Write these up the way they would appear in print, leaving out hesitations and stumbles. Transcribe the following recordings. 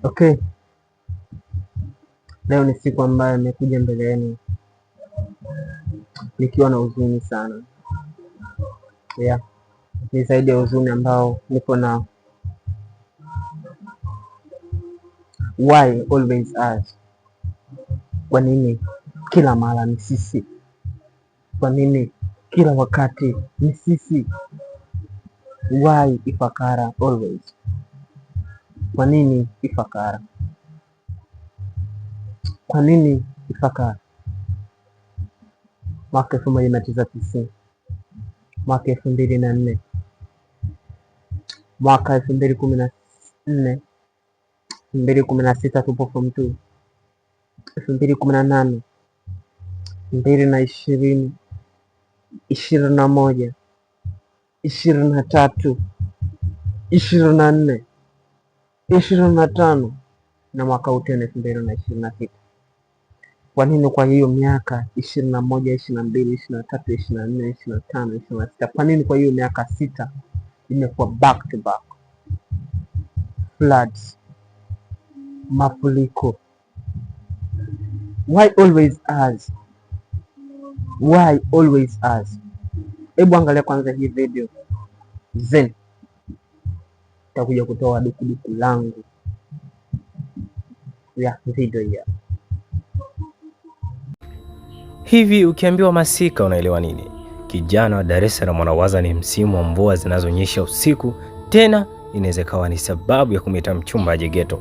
Okay, leo ni siku ambayo nimekuja mbele yenu nikiwa na huzuni sana. Yeah, ni zaidi ya huzuni ambao niko na why always us? Kwa nini kila mara ni sisi? Kwa nini kila wakati ni sisi? Why Ifakara always? Kwa nini Ifakara? Kwa nini Ifakara? Mwaka 1990, mwaka 2004, mwaka 2014, 2016 tupo form 2, 2018, 2020, 21, 23, 24, 25 na mwaka huu tena 2026. Kwa nini kwa hiyo miaka 21, 22, 23, 24, 25, 26? Kwa nini kwa hiyo miaka 6 imekuwa back to back floods, mafuriko? Why always us? Why always us? Hebu angalia kwanza hii video then takuja kutoa dukuduku langu ya video ya Hivi ukiambiwa masika unaelewa nini? Kijana wa Dar es Salaam wanawaza ni msimu wa mvua zinazonyesha usiku, tena inaweza ikawa ni sababu ya kumwita mchumba aje geto.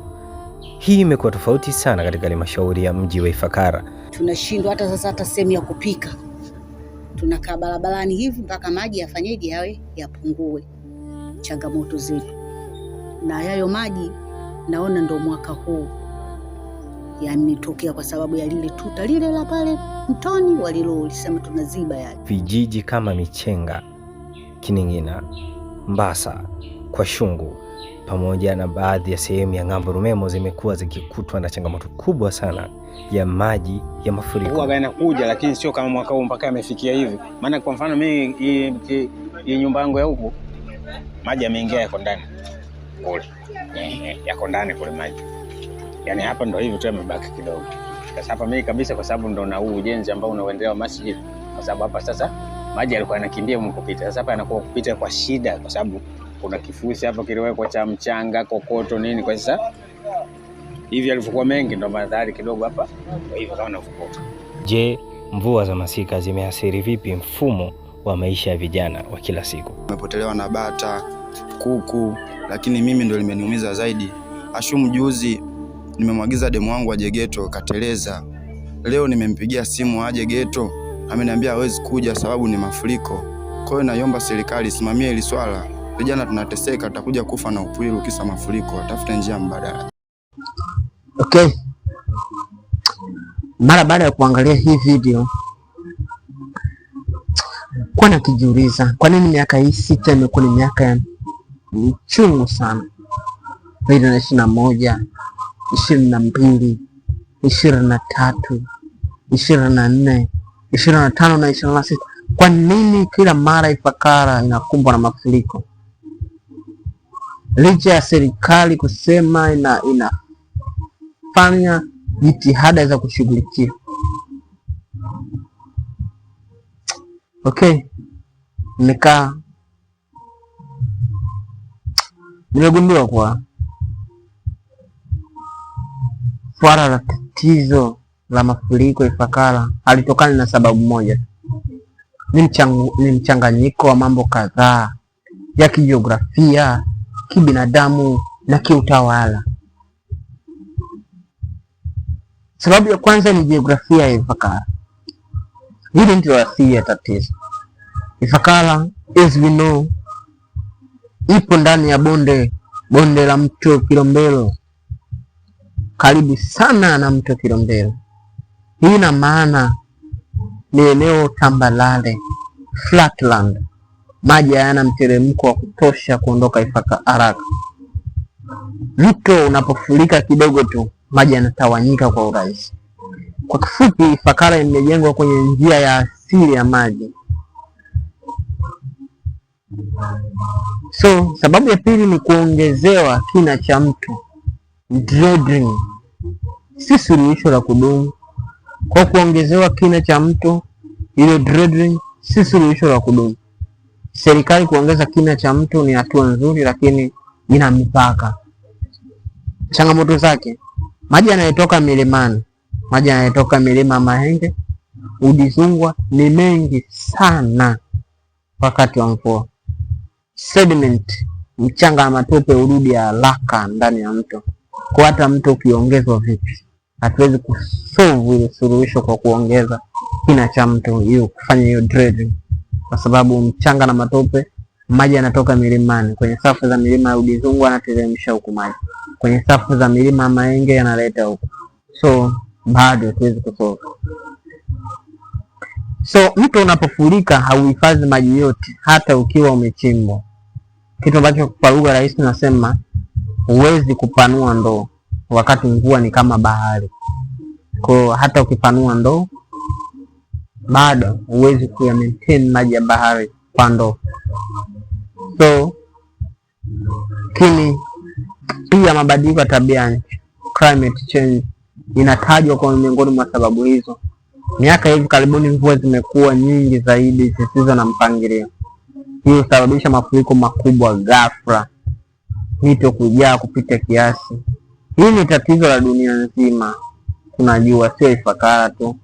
Hii imekuwa tofauti sana katika halmashauri ya mji wa Ifakara. Tunashindwa hata sasa, hata sehemu ya kupika tunakaa barabarani hivi mpaka maji yafanyeje, yawe yapungue. Changamoto zetu na yayo maji, naona ndo mwaka huu yametokea kwa sababu ya lile tuta lile la pale mtoni walilolisema tunaziba yale. Vijiji kama Michenga, Kining'ina, Mbasa, Kwashungu pamoja na baadhi ya sehemu ya Ng'ambo Rumemo zimekuwa zikikutwa na changamoto kubwa sana ya maji ya mafuriko. Huwa yanakuja lakini sio kama mwaka huu mpaka yamefikia hivi. Maana kwa mfano mimi hii nyumba yangu ya huku maji yameingia yako ndani kule, yako ndani kule maji, yaani hapa ndo hivi tu yamebaki kidogo. Sasa hapa mimi kabisa, kwa sababu ndo na huu ujenzi ambao unaoendelea wa masjid, kwa sababu hapa sasa maji yalikuwa yanakimbia huko kupita, sasa hapa yanakuwa kupita kwa shida, kwa sababu kuna kifusi hapo kiliwekwa cha mchanga, kokoto, nini. Kwa sasa hivi yalivyokuwa mengi ndo madhari kidogo hapa, kwa hivyo kama navuka. Je, mvua za masika zimeathiri vipi mfumo wa maisha ya vijana wa kila siku? Nimepotelewa na bata, kuku, lakini mimi ndo limeniumiza zaidi. Ashumu juzi nimemwagiza demu wangu aje geto, kateleza. Leo nimempigia simu aje geto, ameniambia hawezi kuja sababu ni mafuriko. Kwa hiyo naiomba serikali isimamie hili swala. Vijana tunateseka, tutakuja kufa na upwilu kisa mafuriko. Atafute njia mbadala. Okay, mara baada ya kuangalia hii video kwa nakijiuliza kwa nini miaka hii 6 imekuwa ni miaka ya michungu sana, 2021, 22, 23, 24, 25 na 26. Kwa nini kila mara Ifakara inakumbwa na mafuriko? Licha ya serikali kusema inafanya jitihada za kushughulikia. Okay, nimekaa nimegundua kuwa swala la tatizo la mafuriko Ifakara halitokani na sababu moja tu, ni mchanganyiko wa mambo kadhaa ya kijiografia, kibinadamu na kiutawala. Sababu ya kwanza ni jiografia ya Ifakara. Hili ndio asili ya tatizo. Ifakara as we know ipo ndani ya bonde la mto Kilombero, karibu sana na mto Kilombero. Hii ina maana ni eneo tambalale, flatland, maji hayana mteremko wa kutosha kuondoka Ifakara haraka. Mto unapofurika kidogo tu maji yanatawanyika kwa urahisi. Kwa kifupi, Ifakara imejengwa kwenye njia ya asili ya maji. So sababu ya pili ni kuongezewa kina cha mto. Dredging si suluhisho la kudumu. Kwa kuongezewa kina cha mto, ile dredging si suluhisho la kudumu. Serikali kuongeza kina cha mto ni hatua nzuri, lakini ina mipaka. Changamoto zake, maji yanayotoka milimani, maji yanayotoka milima Mahenge, Udzungwa ni mengi sana wakati wa mvua. Sediment, mchanga na matope hurudi haraka ndani ya mto. Kwa hata mto ukiongezwa vipi, hatuwezi kusolve ile suluhisho kwa kuongeza kina cha mto, hiyo kufanya hiyo dredging, kwa sababu mchanga na matope, maji yanatoka milimani kwenye safu za milima ya Udzungwa yanateremsha huku maji, kwenye safu za milima ya Mahenge yanaleta huku, so bado hatuwezi kusolve. So mto unapofurika hauhifadhi maji yote, hata ukiwa umechimbwa, kitu ambacho kwa lugha rahisi nasema huwezi kupanua ndoo wakati mvua ni kama bahari. Kwa hata ukipanua ndoo bado huwezi kuya maintain maji ya bahari kwa ndoo. So lakini pia mabadiliko ya tabia nchi, climate change, inatajwa kwa miongoni mwa sababu hizo. Miaka hivi karibuni mvua zimekuwa nyingi zaidi zisizo na mpangilio. Hii husababisha mafuriko makubwa ghafla, mito kujaa kupita kiasi. Hii ni tatizo la dunia nzima, tunajua, sio Ifakara tu,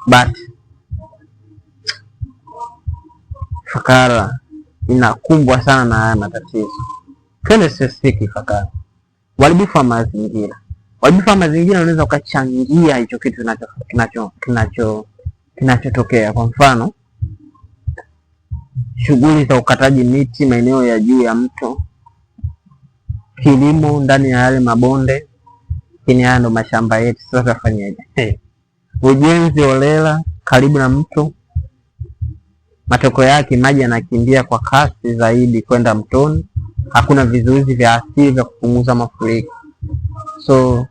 but Ifakara inakumbwa sana na haya matatizo. Twende specific Ifakara. Uharibifu wa mazingira. Uharibifu wa mazingira unaweza ukachangia hicho kitu kinachotokea. Kwa mfano, shughuli za ukataji miti maeneo ya juu ya mto, kilimo ndani ya yale mabonde, lakini haya ndo mashamba yetu, sasa tufanyeje? Hey. Ujenzi holela karibu na mto, matokeo yake maji yanakimbia kwa kasi zaidi kwenda mtoni. Hakuna vizuizi vya asili vya kupunguza mafuriko, so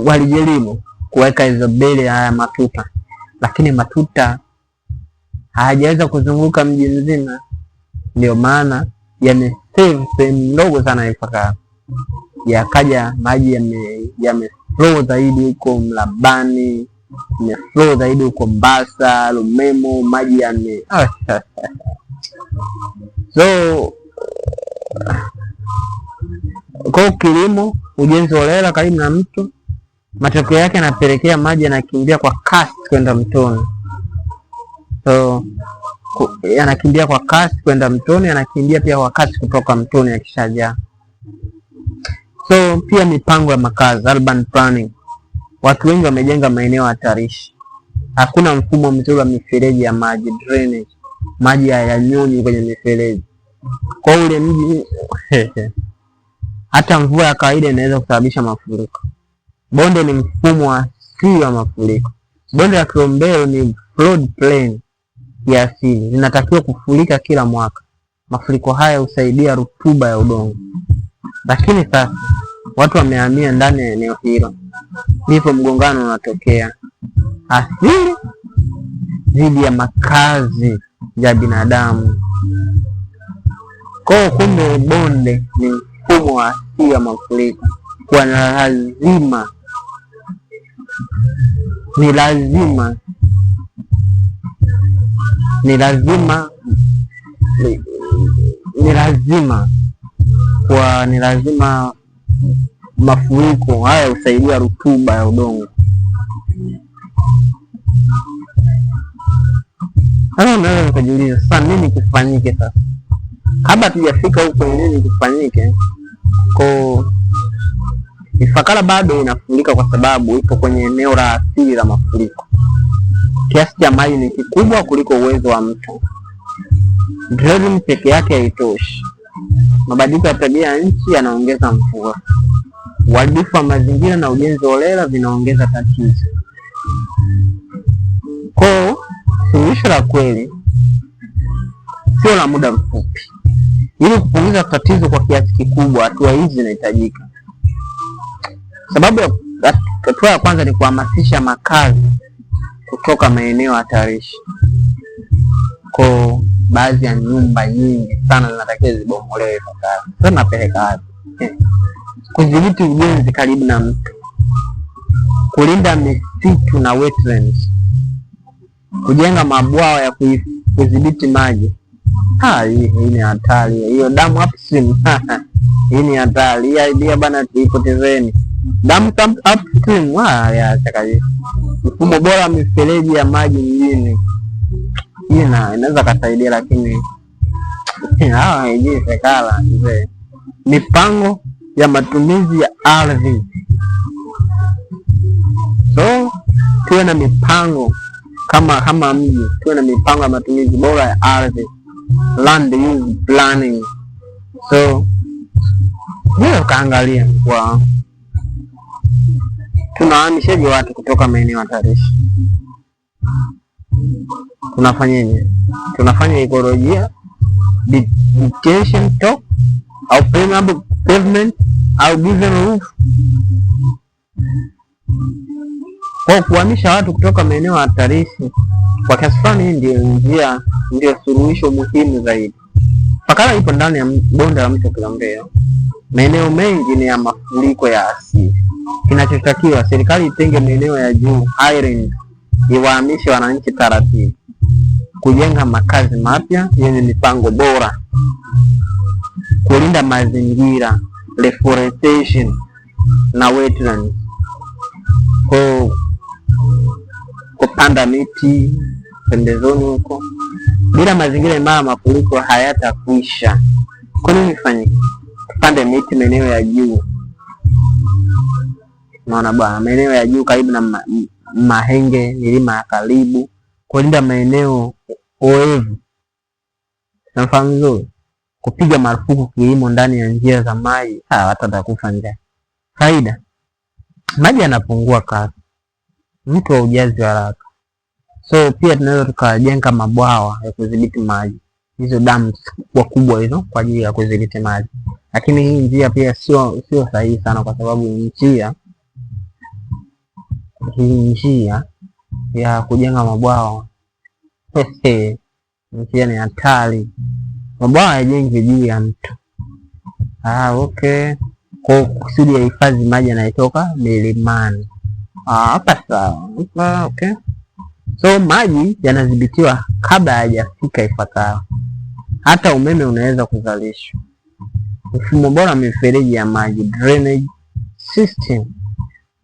walijaribu kuweka hizo bele haya matuta, lakini matuta hayajaweza kuzunguka mji mzima, ndio maana yamesave sehemu ndogo sana ya Ifakara, yakaja maji yame flow zaidi huko Mlabani, yame flow zaidi huko Mbasa, Lumemo, maji yame so kwa kilimo, ujenzi holela karibu na mto, matokeo yake yanapelekea maji yanakimbia kwa kasi kwenda mtoni. So yanakimbia kwa kasi kwenda mtoni, yanakimbia pia kwa kasi kutoka mtoni yakishajaa. So pia mipango ya makazi, urban planning, watu wengi wamejenga maeneo hatarishi. Hakuna mfumo mzuri wa mifereji ya maji drainage, maji hayanyonyi kwenye mifereji kwa ule mji hata mvua ya kawaida inaweza kusababisha mafuriko. Bonde ni mfumo wa asili wa mafuriko. Bonde la Kilombero ni flood plain ya asili, linatakiwa kufurika kila mwaka. Mafuriko haya husaidia rutuba ya udongo, lakini sasa watu wamehamia ndani ya eneo hilo, ndipo mgongano unatokea: asili dhidi ya makazi ya binadamu. Kwa kumbe bonde ni mfumo wa asili wa mafuriko, kwa lazima ni lazima ni lazima ni lazima kwa ni lazima mafuriko haya husaidia rutuba ya udongo. Sasa unaweza ukajiuliza, sasa nini kifanyike? Sasa kabla tujafika huko, nini kifanyike? Ko Ifakara bado inafurika kwa sababu ipo kwenye eneo la asili la mafuriko. Kiasi cha maji ni kikubwa kuliko uwezo wa mto. Dredging peke yake haitoshi. Mabadiliko ya tabia ya nchi yanaongeza mvua. Uharibifu wa mazingira na ujenzi holela vinaongeza tatizo. Kwa suluhisho la kweli sio la muda mfupi. Ili kupunguza tatizo kwa kiasi kikubwa, hatua hizi zinahitajika. Sababu ya hatua ya kwanza ni kuhamasisha makazi kutoka maeneo hatarishi. Kwa baadhi ya nyumba nyingi sana zinatakiwa zibomolewe Ifakara. Sasa napeleka wapi? Kudhibiti ujenzi karibu na mto, kulinda misitu na wetlands, kujenga mabwawa ya kudhibiti maji. Hii ni hatari hiyo, dam upstream. Hii ni hatari hii idea bana, tuipotezeni. Dam upstream, acha kabisa. Mfumo bora wa mifereji ya maji mjini, hii inaweza kasaidia, lakini hawa haijui Ifakara mzee. Mipango ya matumizi ya ardhi, so tuwe na mipango kama mji, tuwe na mipango ya matumizi bora ya ardhi, land use planning. So hiyo ukaangalia kwa tunahamishaje watu kutoka maeneo hatarishi, tunafanyaje? Tunafanya ekolojia detention top au permeable pavement au given roof kwa kuhamisha watu kutoka maeneo hatarishi kwa kiasi fulani, hii ndio njia, ndio suluhisho muhimu zaidi. Ifakara ipo ndani ya bonde la mto Kilombero. Maeneo mengi ni ya mafuriko ya asili. Kinachotakiwa serikali itenge maeneo ya juu highlands, iwahamishe wananchi taratibu, kujenga makazi mapya yenye mipango bora, kulinda mazingira reforestation na wetlands, kwa kupanda miti pembezoni huko. Bila mazingira imara, mafuriko hayatakwisha. Kwa nini ifanyike? Tupande miti maeneo ya juu, unaona bwana, maeneo ya juu karibu na Mahenge, milima ya karibu, kulinda maeneo oevu, nafahamu vizuri, kupiga marufuku kilimo ndani ya njia za maji. Watu watakufa njaa. Faida, maji yanapungua kasi, mto haujazi haraka. So pia tunaweza tukajenga mabwawa ya kudhibiti maji, hizo dams kubwa kubwa hizo kwa ajili ya kudhibiti maji. Lakini hii njia pia sio sahihi sana, kwa sababu hii njia ya kujenga mabwawa njia ni hatari. Mabwawa hayajengi juu ya mto. Okay, kwa kusudi ya hifadhi maji yanayotoka milimani. Hapa sawa. Hapa okay. So maji yanadhibitiwa kabla hayajafika Ifakara. Hata umeme unaweza kuzalishwa. Mfumo bora wa mifereji ya maji, drainage system.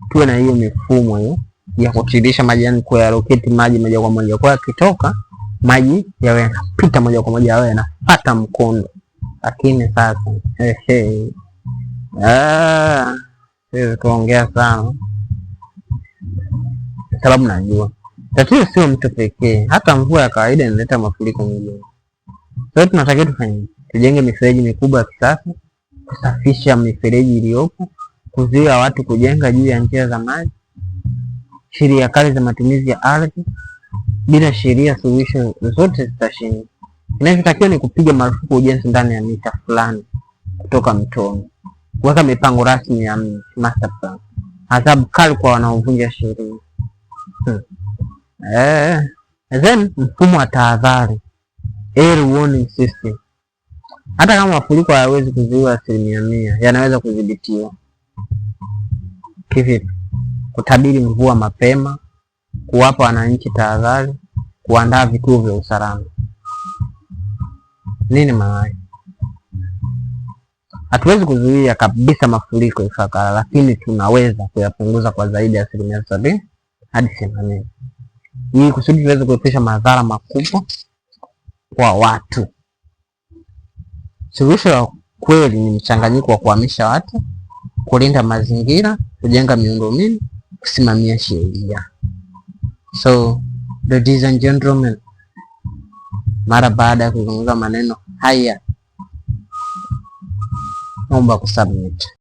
Tuwe na hiyo mifumo hiyo ya kutiririsha maji, yani kuyalocate maji moja kwa moja, kwa yakitoka maji yawe yanapita moja kwa moja, yawe yanapata mkondo. Lakini sasa ehe, siwezi kuongea sana sababu najua tatizo sio mto pekee, hata mvua ya kawaida inaleta mafuriko mjini. Sasa tunatakiwa tufanye, tujenge mifereji mikubwa ya kisasa, kusafisha mifereji iliyopo, kuzuia watu kujenga juu ya njia za maji, sheria kali za matumizi ya ardhi. Bila sheria, suluhisho zote zitashindwa. Kinachotakiwa ni kupiga marufuku ujenzi ndani ya mita fulani kutoka mtoni, kuweka mipango rasmi ya mji, master plan, adhabu kali kwa wanaovunja sheria. Then mfumo wa tahadhari, early warning system. Hata kama mafuriko hayawezi kuzuiwa 100%, yanaweza kudhibitiwa. Kivipi? Kutabiri mvua mapema, kuwapa wananchi tahadhari, kuandaa vituo vya usalama. Nini maana yake? Hatuwezi kuzuia kabisa mafuriko Ifakara, lakini tunaweza kuyapunguza kwa zaidi ya 70% hadi 80%, ili kusudi tuweze kuepusha madhara makubwa kwa watu. Suluhisho la kweli ni mchanganyiko wa kuhamisha watu, kulinda mazingira, kujenga miundombinu, kusimamia sheria. So ladies and gentlemen, mara baada ya kuzungumza maneno haya, naomba kusubmit.